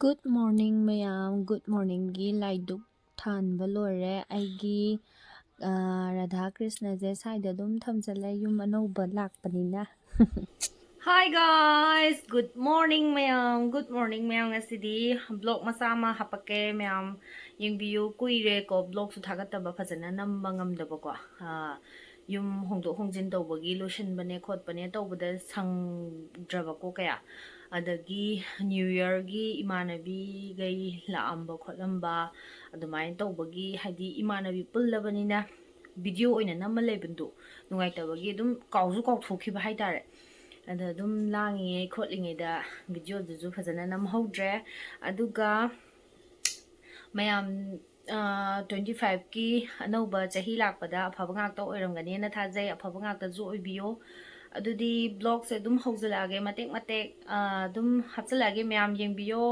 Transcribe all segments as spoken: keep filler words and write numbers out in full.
Good morning ꯃꯌꯥꯝ, good morningꯒꯤ ꯂꯥꯏꯗꯨꯛ ꯊꯥꯟꯕ ꯂꯣꯏꯔꯦ꯫ ꯑꯩꯒꯤ, ꯑ, ꯔꯥꯙꯥ ꯀ꯭ꯔꯤꯁꯅꯁꯦ ꯁ꯭ꯋꯥꯏꯗ ꯑꯗꯨꯝ ꯊꯝꯖꯜꯂꯦ, ꯌꯨꯝ ꯑꯅꯧꯕ ꯂꯥꯛꯄꯅꯤꯅ꯫ Hi guys, good morning ꯃꯌꯥꯝ, good morning ꯃꯌꯥꯝ꯫ ꯉꯁꯤꯗꯤ vlog ꯃꯆꯥ ꯑꯃ ꯍꯥꯄꯛꯀꯦ ꯃꯌꯥꯝ, ꯌꯦꯡꯕꯤꯌꯨ꯫ ꯀꯨꯏꯔꯦꯀꯣ vlogꯁꯨ ꯊꯥꯒꯠꯇꯕ, ꯐꯖꯅ ꯅꯝꯕ ꯉꯝꯗꯕꯀꯣ꯫ ꯑ, ꯌꯨꯝ ꯍꯣꯡꯗꯣꯛ ꯍꯣꯡꯖꯤꯟ ꯇꯧꯕꯒꯤ, ꯂꯣꯏꯁꯤꯟꯕꯅꯦ ꯈꯣꯠꯄꯅꯦ ꯇꯧꯕꯗ ꯁꯪꯗ꯭ꯔꯕꯀꯣ ꯀꯌꯥ꯫ ꯑꯗꯒꯤ New Yearꯒꯤ ꯏꯃꯥꯟꯅꯕꯤꯈꯩ ꯂꯥꯛꯑꯝꯕ ꯈꯣꯠꯂꯝꯕ, ꯑꯗꯨꯃꯥꯏꯅ ꯇꯧꯕꯒꯤ, ꯍꯥꯏꯗꯤ ꯏꯃꯥꯟꯅꯕꯤ ꯄꯨꯜꯂꯕꯅꯤꯅ video ꯑꯣꯏꯅ ꯅꯝꯃ ꯂꯩꯕꯗꯨ ꯅꯨꯡꯉꯥꯏꯇꯕꯒꯤ ꯑꯗꯨꯝ ꯀꯥꯎꯁꯨ ꯀꯥꯎꯊꯣꯛꯈꯤꯕ ꯍꯥꯏꯇꯥꯔꯦ꯫ ꯑꯗ ꯑꯗꯨꯝ ꯂꯥꯡꯉꯤꯉꯩ ꯈꯣꯠꯂꯤꯉꯩꯗ videoꯗꯨꯁꯨ ꯐꯖꯅ ꯅꯝꯍꯧꯗ꯭ꯔꯦ꯫ ꯑꯗꯨꯒ ꯃꯌꯥꯝ, ꯑ, twenty fiveꯀꯤ ꯑꯅꯧꯕ ꯆꯍꯤ ꯂꯥꯛꯄꯗ ꯑꯐꯕ ꯉꯥꯛꯇ ꯑꯣꯏꯔꯝꯒꯅꯦꯅ ꯊꯥꯖꯩ꯫ ꯑꯐꯕ ꯉꯥꯛꯇꯁꯨ ꯑꯣꯏꯕꯤꯌꯣ꯫ ꯑꯗꯨꯗꯤ vlogꯁꯦ ꯑꯗꯨꯝ ꯍꯧꯖꯤꯜꯂꯛꯑꯒꯦ, ꯃꯇꯦꯛ ꯃꯇꯦꯛ, ꯑ, ꯑꯗꯨꯝ ꯍꯥꯞꯆꯤꯜꯂꯛꯑꯒꯦ, ꯃꯌꯥꯝ ꯌꯦꯡꯕꯤꯌꯣ꯫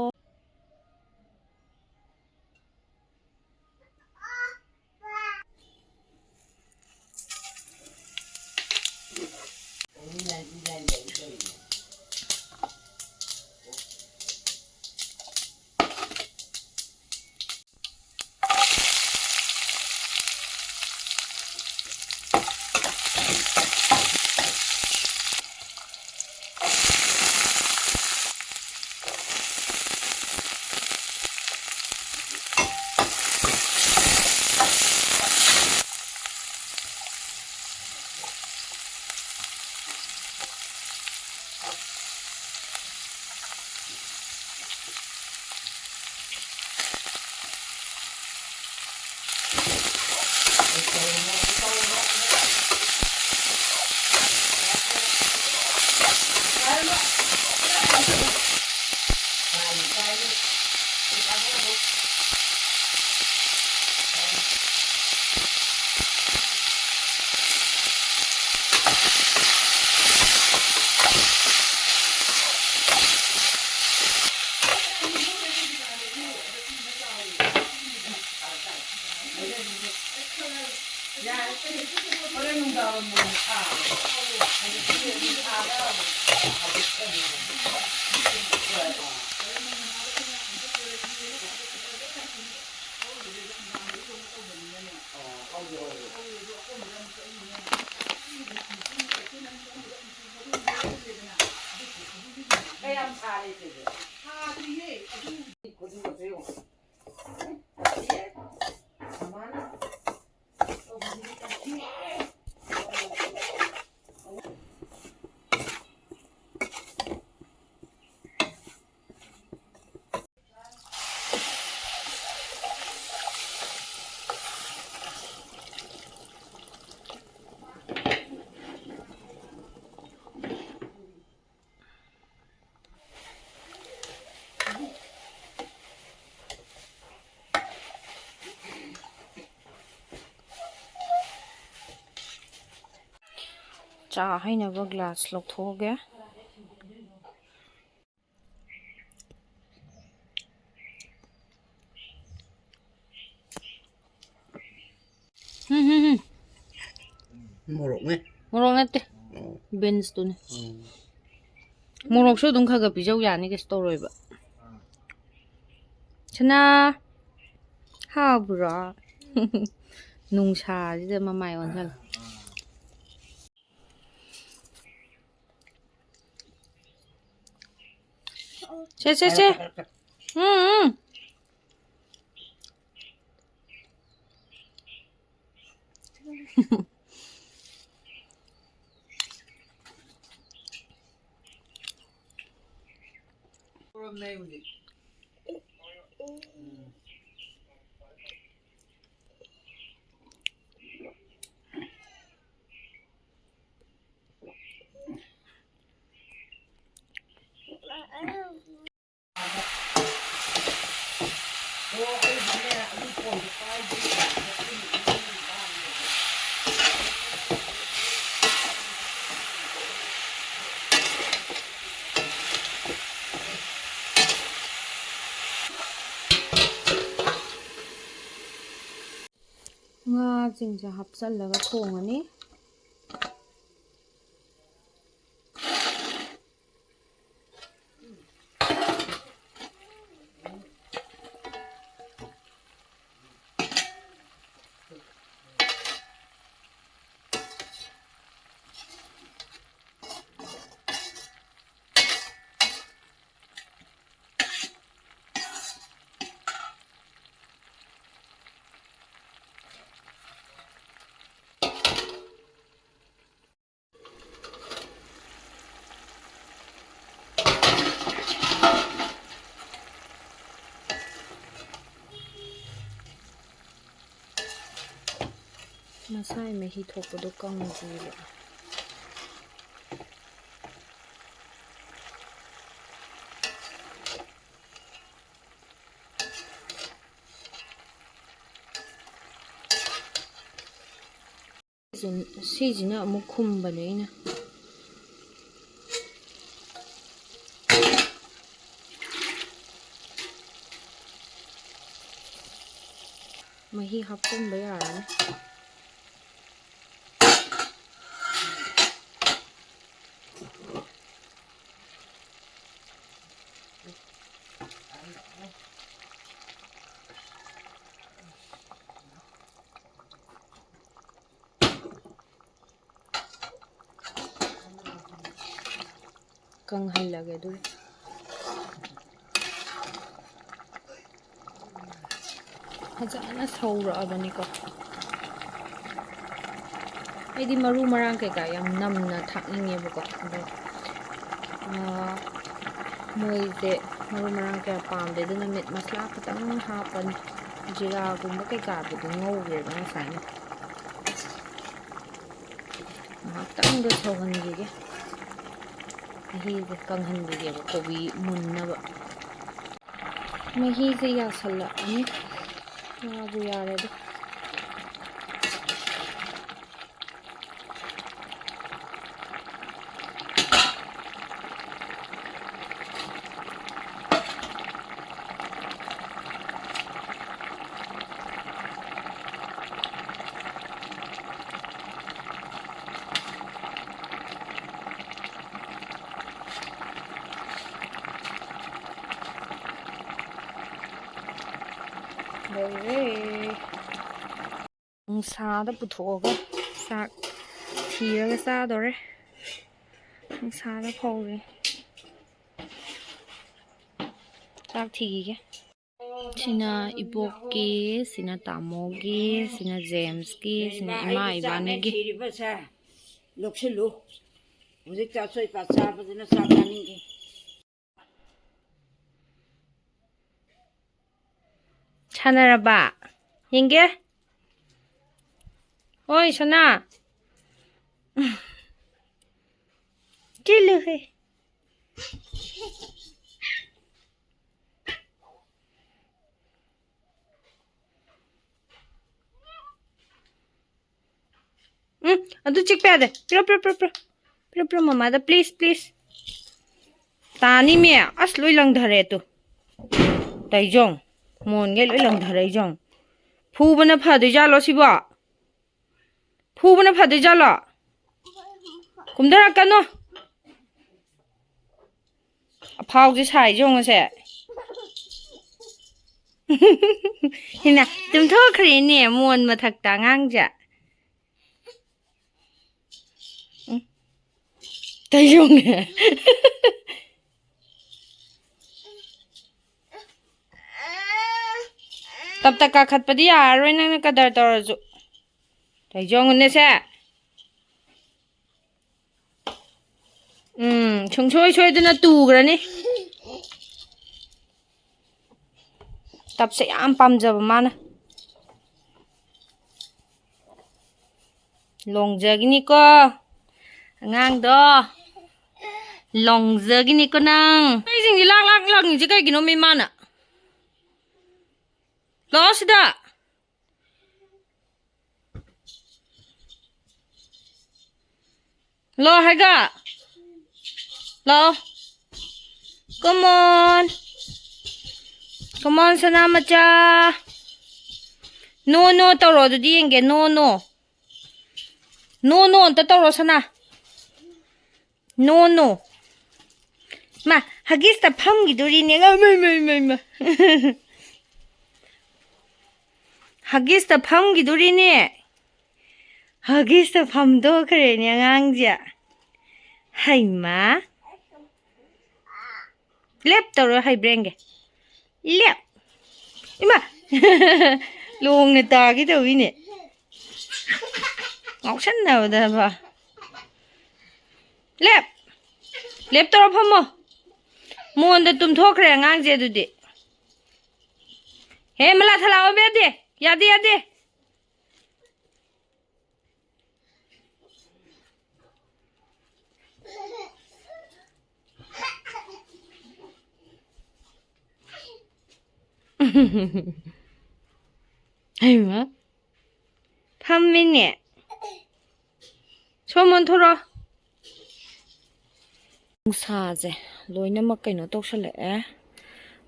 ꯀꯌꯥꯝ ꯁꯥꯔꯦ ꯁꯤꯗꯤ? ꯈꯨꯗꯤꯡꯃꯛꯁꯦ ꯌꯦꯡꯉꯣ꯫ ꯆꯥ ꯍꯩꯅꯕ ꯒ꯭ꯂꯥꯁ ꯂꯧꯊꯣꯛꯑꯒꯦ꯫ ꯎꯝ, ꯎꯝ, ꯎꯝ꯫ ꯃꯣꯔꯣꯛꯅꯦ꯫ ꯃꯣꯔꯣꯛ ꯅꯠꯇꯦ꯫ ꯑꯣ꯫ ꯕꯤꯟꯁꯇꯨꯅꯦ꯫ ꯎꯝ꯫ ꯃꯣꯔꯣꯛꯁꯨ ꯑꯗꯨꯝ ꯈꯔ ꯈꯔ ꯄꯤꯖꯧ ꯌꯥꯅꯤ, ꯀꯩꯁꯨ ꯇꯧꯔꯣꯏꯕ꯫ ꯁꯅꯥ, ꯍꯥꯎꯕ꯭ꯔꯣ? ꯅꯨꯡꯁꯥꯁꯤꯗ ꯃꯃꯥꯏ ꯑꯣꯟꯁꯜꯂꯣ꯫ ꯁꯦ, ꯁꯦ, ꯁꯦ꯫ ꯎꯝ, ꯎꯝ꯫ ꯉꯥꯁꯤꯡꯁꯦ ꯍꯥꯞꯆꯜꯂꯒ ꯊꯣꯡꯉꯅꯤ꯫ ꯃꯁꯥꯏ ꯃꯍꯤ ꯊꯣꯛꯄꯗꯣ ꯀꯪꯗ꯭ꯔꯤꯕ꯫ ꯁꯤꯁꯤꯅ ꯑꯃꯨꯛ ꯈꯨꯝꯕꯅꯦ ꯑꯩꯅ꯫ ꯃꯍꯤ ꯍꯥꯞꯆꯤꯟꯕ ꯌꯥꯔꯅꯤ꯫ ꯀꯪꯍꯜꯂꯒꯦ ꯑꯗꯨꯒ꯫ ꯐꯖꯅ ꯁꯧꯔꯛꯑꯕꯅꯤꯀꯣ꯫ ꯑꯩꯗꯤ ꯃꯔꯨ ꯃꯔꯥꯡ ꯀꯩꯀꯥ ꯌꯥꯝ ꯅꯝꯅ ꯊꯥꯛꯅꯤꯡꯉꯦꯕꯀꯣ, ꯑꯗꯣ, ꯑꯥ, ꯃꯣꯏꯁꯦ ꯃꯔꯨ ꯃꯔꯥꯡ ꯀꯌꯥ ꯄꯥꯝꯗꯦ, ꯑꯗꯨꯅ ꯃꯤꯠ ꯃꯁꯂꯥ ꯈꯛꯇꯪ ꯍꯥꯞꯄꯅꯤ꯫ ꯖꯤꯔꯥꯒꯨꯝꯕ ꯀꯩꯀꯥꯕꯨꯗꯤ ꯉꯧꯒꯦꯕ ꯉꯁꯥꯏꯅ꯫ ꯉꯥꯏꯍꯥꯛꯇꯪꯗ ꯁꯧꯍꯟꯈꯤꯒꯦ꯫ ꯃꯍꯤꯁꯦ ꯀꯪꯍꯟꯈꯤꯒꯦꯕ ꯀꯣꯕꯤ ꯃꯨꯟꯅꯕ꯫ ꯃꯍꯤꯁꯦ ꯌꯥꯁꯜꯂꯛꯑꯅꯤ꯫ ꯌꯥꯕꯨ ꯌꯥꯔꯦꯗ꯫ ꯂꯣꯏꯔꯦ꯫ ꯅꯨꯡꯁꯥꯗ ꯄꯨꯊꯣꯛꯑꯒ ꯆꯥꯛ ꯊꯤꯔꯒ ꯆꯥꯗꯣꯔꯦ꯫ ꯅꯨꯡꯁꯥꯗ ꯐꯧꯔꯦ꯫ ꯆꯥꯛ ꯊꯤꯈꯤꯒꯦ꯫ ꯁꯤꯅ ꯏꯕꯣꯛꯀꯤ, ꯁꯤꯅ ꯇꯥꯃꯣꯒꯤ, ꯁꯤꯅ ꯖꯦꯝꯁꯀꯤ, ꯁꯤꯅ ꯏꯃꯥ ꯏꯕꯥꯅꯤꯒꯤ꯫ ꯊꯤꯔꯤꯕꯁꯦ ꯂꯧꯁꯤꯜꯂꯨ꯫ ꯍꯧꯖꯤꯛꯇ ꯑꯆꯣꯏ ꯑꯄꯥ ꯆꯥꯕꯗꯨꯅ ꯆꯥꯛ ꯆꯥꯅꯤꯡꯗꯦ꯫ ꯁꯥꯟꯅꯔꯕ? ꯌꯦꯡꯒꯦ꯫ ꯍꯣꯏ, ꯁꯅꯥ꯫ ꯆꯦꯜꯂꯨꯍꯦ꯫ ꯎꯝ, ꯑꯗꯨ ꯆꯤꯛꯄ ꯌꯥꯗꯦ꯫ ꯄꯤꯔꯣ, ꯄꯤꯔꯣ, ꯄꯤꯔꯣ, ꯄꯤꯔꯣ꯫ ꯄꯤꯔꯣ, ꯄꯤꯔꯣ, ꯃꯃꯥꯗ, please, please꯫ ꯇꯥꯅꯤꯃꯦ꯫ ꯑꯁ, ꯂꯣꯏ ꯂꯪꯊꯔꯦ ꯇꯨ꯫ ꯇꯩꯖꯣꯡ꯫ ꯃꯣꯟꯒꯩ ꯂꯣꯏ ꯂꯪꯊꯔꯛꯏ ꯖꯣꯡ꯫ ꯐꯨꯕꯅ ꯐꯗꯣꯏꯖꯥꯠꯂꯣ ꯁꯤꯕꯣ? ꯐꯨꯕꯅ ꯐꯗꯣꯏꯖꯥꯠꯂꯣ? ꯀꯨꯝꯊꯔꯛꯀꯅꯨ꯫ ꯑꯐꯥꯎꯁꯦ ꯁꯥꯏꯁꯦ ꯌꯦꯡꯉꯨꯁꯦ꯫ ꯍꯦꯟꯅ ꯇꯨꯝꯊꯣꯛꯈ꯭ꯔꯦꯅꯦ ꯃꯣꯟ ꯃꯊꯛꯇ ꯑꯉꯥꯡꯁꯦ꯫ ꯎꯝ꯫ ꯇꯩꯌꯣꯡꯅꯦ꯫ ꯇꯞꯇ ꯀꯥꯈꯠꯄꯗꯤ ꯌꯥꯔꯔꯣꯏ ꯅꯪꯅ ꯀꯗꯔ ꯇꯧꯔꯁꯨ꯫ ꯇꯩꯌꯣꯡꯅꯦꯁꯦ꯫ ꯎꯝ, ꯁꯨꯡꯁꯣꯏ ꯁꯣꯏꯗꯅ ꯇꯨꯈ꯭ꯔꯅꯤ꯫ ꯇꯞꯁꯦ ꯌꯥꯝ ꯄꯥꯝꯖꯕ ꯃꯥꯅ꯫ ꯂꯣꯡꯖꯒꯤꯅꯤꯀꯣ ꯑꯉꯥꯡꯗꯣ꯫ ꯂꯣꯡꯖꯒꯤꯅꯤꯀꯣ ꯅꯪ꯫ ꯑꯩꯁꯤꯡꯁꯤ ꯂꯥꯛ ꯂꯥꯛ ꯂꯪꯉꯤꯁꯦ ꯀꯩꯒꯤꯅꯣ ꯃꯤ ꯃꯥꯅ? ꯂꯥꯛꯑꯣ ꯁꯤꯗ꯫ ꯂꯥꯛꯑꯣ ꯍꯥꯏꯒ꯫ ꯂꯥꯛꯑꯣ꯫ Come on. Come on, ꯁꯅꯥ ꯃꯆꯥ꯫ No, no ꯇꯧꯔꯣ ꯑꯗꯨꯗꯤ ꯌꯦꯡꯒꯦ꯫ No, no. No, no ꯑꯝꯇ ꯇꯧꯔꯣ, ꯁꯅꯥ꯫ No, no. ꯃꯥ, ꯍꯒꯤꯁꯇ ꯐꯝꯈꯤꯗꯣꯔꯤꯅꯦ꯫ ꯏꯃꯥ, ꯏꯃꯥ, ꯏꯃꯥ, ꯏꯃꯥ꯫ ꯍꯒꯤꯁꯇ ꯐꯝꯈꯤꯗꯣꯔꯤꯅꯦ꯫ ꯍꯒꯤꯁꯇ ꯐꯝꯗꯣꯛꯈ꯭ꯔꯦꯅꯦ ꯑꯉꯥꯡꯁꯦ꯫ ꯍꯩꯃꯥ꯫ ꯂꯦꯞ ꯇꯧꯔꯣ ꯍꯩꯕ꯭ꯔꯦꯟꯒꯦ꯫ ꯂꯦꯞ꯫ ꯏꯃꯥ! ꯂꯣꯡꯅ ꯇꯥꯒꯦ ꯇꯧꯋꯤꯅꯦ꯫ ꯉꯥꯎꯁꯟꯅꯕꯗꯕ꯫ ꯂꯦꯞ! ꯂꯦꯞ ꯇꯧꯔ ꯐꯝꯃꯣ꯫ ꯃꯣꯟꯗ ꯇꯨꯝꯊꯣꯛꯈ꯭ꯔꯦ ꯑꯉꯥꯡꯁꯦ ꯑꯗꯨꯗꯤ꯫ ꯍꯦ, ꯃꯂꯥ ꯊꯂꯥ ꯑꯣꯟꯕ ꯌꯥꯗꯦ꯫ ꯌꯥꯗꯦ, ꯌꯥꯗꯦ꯫ ꯍꯩꯃꯥ꯫ ꯐꯝꯃꯤꯅꯦ꯫ ꯁꯣꯝ ꯑꯣꯟꯊꯣꯔꯛꯑꯣ꯫ ꯅꯨꯡꯁꯥꯁꯦ ꯂꯣꯏꯅꯃꯛ ꯀꯩꯅꯣ ꯇꯧꯁꯜꯂꯛꯑꯦ,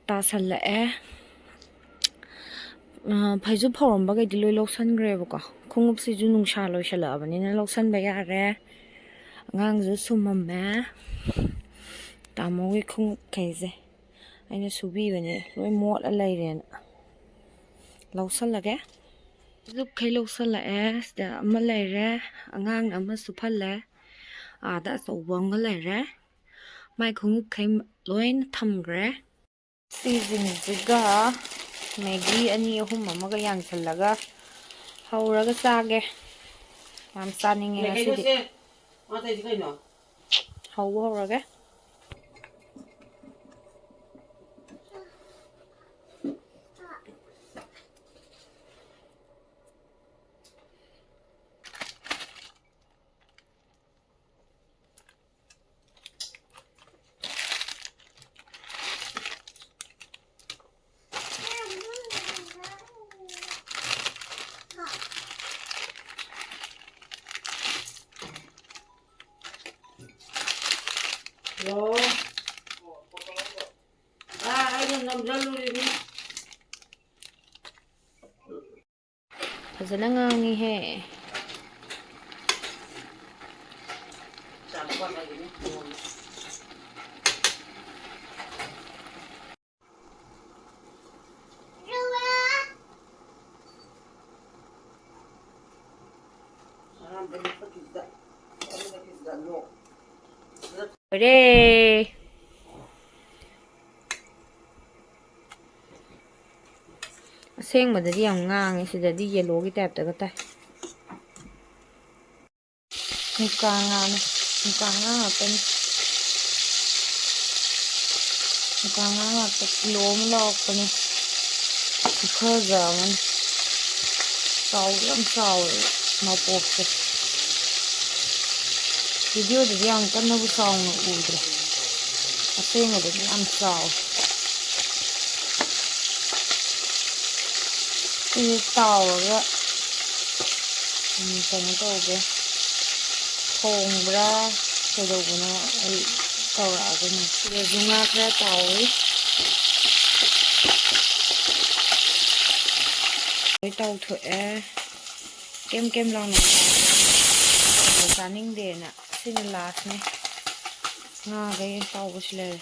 ꯇꯥꯁꯜꯂꯛꯑꯦ꯫ ꯑ, ꯐꯩꯖꯨꯞ ꯐꯧꯔꯝꯕꯈꯩꯗꯤ ꯂꯣꯏ ꯂꯧꯁꯟꯈ꯭ꯔꯦꯕꯀꯣ꯫ ꯈꯣꯡꯎꯞꯁꯤꯁꯨ ꯅꯨꯡꯁꯥ ꯂꯣꯏꯁꯜꯂꯛꯑꯕꯅꯤꯅ ꯂꯧꯁꯟꯕ ꯌꯥꯔꯦ꯫ ꯑꯉꯥꯡꯁꯨ ꯁꯨꯝꯃꯝꯃꯦ꯫ ꯇꯥꯃꯣꯒꯤ ꯈꯣꯡꯎꯞꯈꯩꯁꯦ ꯑꯩꯅ ꯁꯨꯕꯤꯕꯅꯦ, ꯂꯣꯏ ꯃꯣꯠꯂ ꯂꯩꯔꯦꯅ꯫ ꯂꯧꯁꯜꯂꯒꯦ꯫ ꯐꯩꯖꯨꯞꯈꯩ ꯂꯧꯁꯜꯂꯛꯑꯦ꯫ ꯁꯤꯗ ꯑꯃ ꯂꯩꯔꯦ, ꯑꯉꯥꯡꯅ ꯑꯃ ꯁꯨꯞꯍꯜꯂꯦ꯫ ꯑꯥꯗ ꯑꯆꯧꯕ ꯑꯃꯒ ꯂꯩꯔꯦ꯫ ꯃꯥꯏ ꯈꯣꯡꯎꯞꯈꯩ ꯂꯣꯏꯅ ꯊꯝꯈ꯭ꯔꯦ꯫ ꯁꯤꯁꯤꯡꯁꯤꯒ ꯃꯦꯒꯤ ꯑꯅꯤ ꯑꯍꯨꯝ ꯑꯃꯒ ꯌꯥꯟꯁꯜꯂꯒ ꯍꯧꯔꯒ ꯆꯥꯒꯦ꯫ ꯌꯥꯝ ꯆꯥꯅꯤꯡꯉꯦ ꯉꯁꯤꯗꯤ꯫ ꯀꯩꯅꯣꯁꯦ? ꯃꯥ ꯇꯧꯔꯤꯁꯦ ꯀꯩꯅꯣ? ꯍꯧꯕ ꯍꯧꯔꯒꯦ꯫ ꯍꯜꯂꯣ꯫ ꯑꯥ, ꯑꯩꯅ ꯅꯝꯖꯜꯂꯨꯔꯤꯅꯤ꯫ ꯐꯖꯅ ꯉꯥꯡꯉꯤꯍꯦ꯫ ꯂꯣꯏꯔꯦ꯫ ꯑꯁꯦꯡꯕꯗꯗꯤ ꯌꯥꯝ ꯉꯥꯡꯉꯦ, ꯁꯤꯗꯗꯤ ꯌꯦꯂꯣꯒꯤ ꯇꯥꯏꯞꯇꯒ ꯇꯥꯏ꯫ ꯃꯨꯀꯥ ꯉꯥꯅꯦ, ꯃꯨꯀꯥ ꯉꯥ ꯉꯥꯛꯇꯅꯤ꯫ ꯃꯨꯀꯥ ꯉꯥ ꯉꯥꯛꯇ ꯀꯤꯂꯣ ꯑꯃ ꯂꯧꯔꯛꯄꯅꯦ꯫ ꯈꯨꯐꯖ ꯑꯃꯅꯤ꯫ ꯆꯥꯎꯗꯤ ꯌꯥꯝ ꯆꯥꯎꯋꯦ ꯃꯄꯣꯛꯁꯦ꯫ ꯚꯤꯗꯤꯑꯣꯗꯗꯤ ꯌꯥꯝ ꯀꯟꯅꯕꯨ ꯆꯥꯎꯅ ꯎꯗ꯭ꯔꯦ꯫ ꯑꯁꯦꯡꯕꯗꯗꯤ ꯌꯥꯝ ꯆꯥꯎꯋꯦ꯫ ꯁꯤ ꯇꯥꯎꯔꯒ, ꯎꯝ, ꯀꯩꯅꯣ ꯇꯧꯒꯦ, ꯊꯣꯡꯕ꯭ꯔꯥ ꯀꯩꯗꯧꯕꯅꯣ ꯑꯩ ꯇꯧꯔꯛꯑꯒꯅꯤ꯫ ꯁꯤꯗꯁꯨ ꯉꯥ ꯈꯔ ꯇꯥꯎꯏ꯫ ꯂꯣꯏ ꯇꯥꯎꯊꯣꯛꯑꯦ꯫ ꯀꯦꯝ ꯀꯦꯝ ꯂꯥꯎꯅ ꯆꯥꯅꯤꯡꯗꯦꯅ ꯁꯤꯅ ꯂꯥꯁꯅꯦ꯫ ꯉꯥꯈꯩ ꯇꯥꯎꯕꯁꯤ ꯂꯩꯔꯦ꯫